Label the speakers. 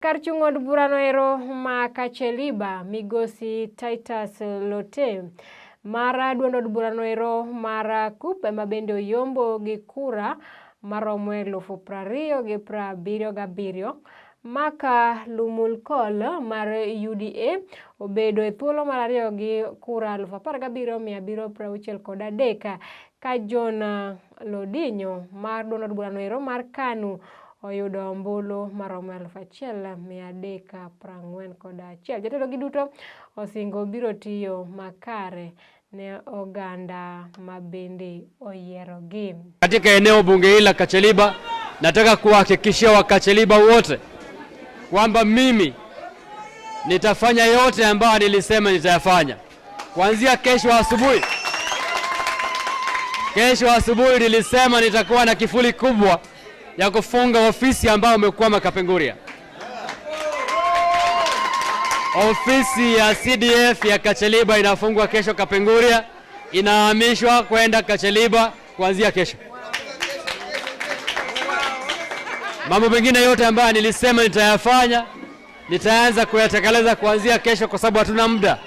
Speaker 1: Kar chung' od burano ero ma Kacheliba, migosi Titus Lote mar duond od burano ero mar KUP ema bende oyombo gi kura maromo 20,077 maka Lumulkol mar UDA obedo e thuolo mar ariyo gi kura 17,763 ka John Lodinyo mar duond od burano ero mar KANU oyudo ombulu maromo 1,341. Jotelo gi duto osingo biro tiyo makare ne oganda ma bende oyierogi.
Speaker 2: Katika eneo bunge hili la Kacheliba, nataka kuhakikishia Wakacheliba wote kwamba mimi nitafanya yote ambayo nilisema nitayafanya kuanzia kesho asubuhi. Kesho asubuhi nilisema nitakuwa na kifuli kubwa ya kufunga ofisi ambayo umekwama Kapenguria. Ofisi ya CDF ya Kacheliba inafungwa kesho Kapenguria, inahamishwa kwenda Kacheliba kuanzia kesho. Mambo mengine yote ambayo nilisema nitayafanya nitaanza kuyatekeleza kuanzia kesho, kwa sababu hatuna muda.